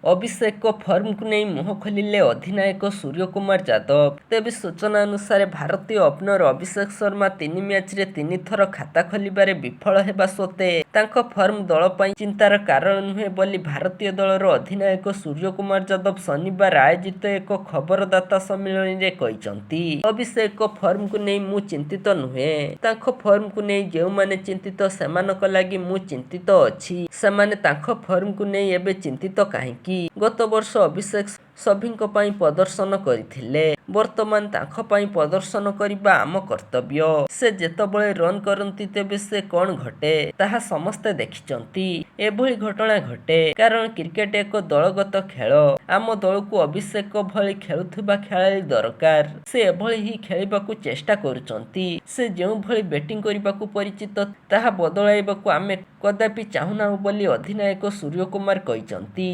ଅଭିଷେକଙ୍କ ଫର୍ମକୁ ନେଇ ମୁହଁ ଖୋଲିଲେ ଅଧିନାୟକ ସୂର୍ଯ୍ୟକୁମାର ଯାଦବ। ତେବେ ସୂଚନା ଅନୁସାରେ, ଭାରତୀୟ ଓପନର ଅଭିଷେକ ଶର୍ମା ତିନି ମ୍ୟାଚରେ ତିନି ଥର ଖାତା ଖୋଲିବାରେ ବିଫଳ ହେବା ସତ୍ତ୍ୱେ ତାଙ୍କ ଫର୍ମ ଦଳ ପାଇଁ ଚିନ୍ତାର କାରଣ ନୁହେଁ ବୋଲି ଭାରତୀୟ ଦଳର ଅଧିନାୟକ ସୂର୍ଯ୍ୟକୁମାର ଯାଦବ ଶନିବାର ଆୟୋଜିତ ଏକ ଖବରଦାତା ସମ୍ମିଳନୀରେ କହିଛନ୍ତି। ଅଭିଷେକଙ୍କ ଫର୍ମକୁ ନେଇ ମୁଁ ଚିନ୍ତିତ ନୁହେଁ। ତାଙ୍କ ଫର୍ମକୁ ନେଇ ଯେଉଁମାନେ ଚିନ୍ତିତ, ସେମାନଙ୍କ ଲାଗି ମୁଁ ଚିନ୍ତିତ ଅଛି। ସେମାନେ ତାଙ୍କ ଫର୍ମକୁ ନେଇ ଏବେ ଚିନ୍ତିତ କାହିଁକି? ଗତବର୍ଷ ଅଭିଷେକ ସଭିଙ୍କ ପାଇଁ ପ୍ରଦର୍ଶନ କରିଥିଲେ। ବର୍ତ୍ତମାନ ତାଙ୍କ ପାଇଁ ପ୍ରଦର୍ଶନ କରିବା ଆମ କର୍ତ୍ତବ୍ୟ। ସେ ଯେତେବେଳେ ରନ୍ କରନ୍ତି ତେବେ ସେ କ'ଣ ଘଟେ, ତାହା ସମସ୍ତେ ଦେଖିଛନ୍ତି। ଏଭଳି ଘଟଣା ଘଟେ, କାରଣ କ୍ରିକେଟ ଏକ ଦଳଗତ ଖେଳ। ଆମ ଦଳକୁ ଅଭିଷେକଙ୍କ ଭଳି ଖେଳୁଥିବା ଖେଳାଳି ଦରକାର। ସେ ଏଭଳି ହିଁ ଖେଳିବାକୁ ଚେଷ୍ଟା କରୁଛନ୍ତି। ସେ ଯେଉଁଭଳି ବ୍ୟାଟିଂ କରିବାକୁ ପରିଚିତ, ତାହା ବଦଳାଇବାକୁ ଆମେ କଦାପି ଚାହୁଁନାହୁଁ ବୋଲି ଅଧିନାୟକ ସୂର୍ଯ୍ୟକୁମାର କହିଛନ୍ତି।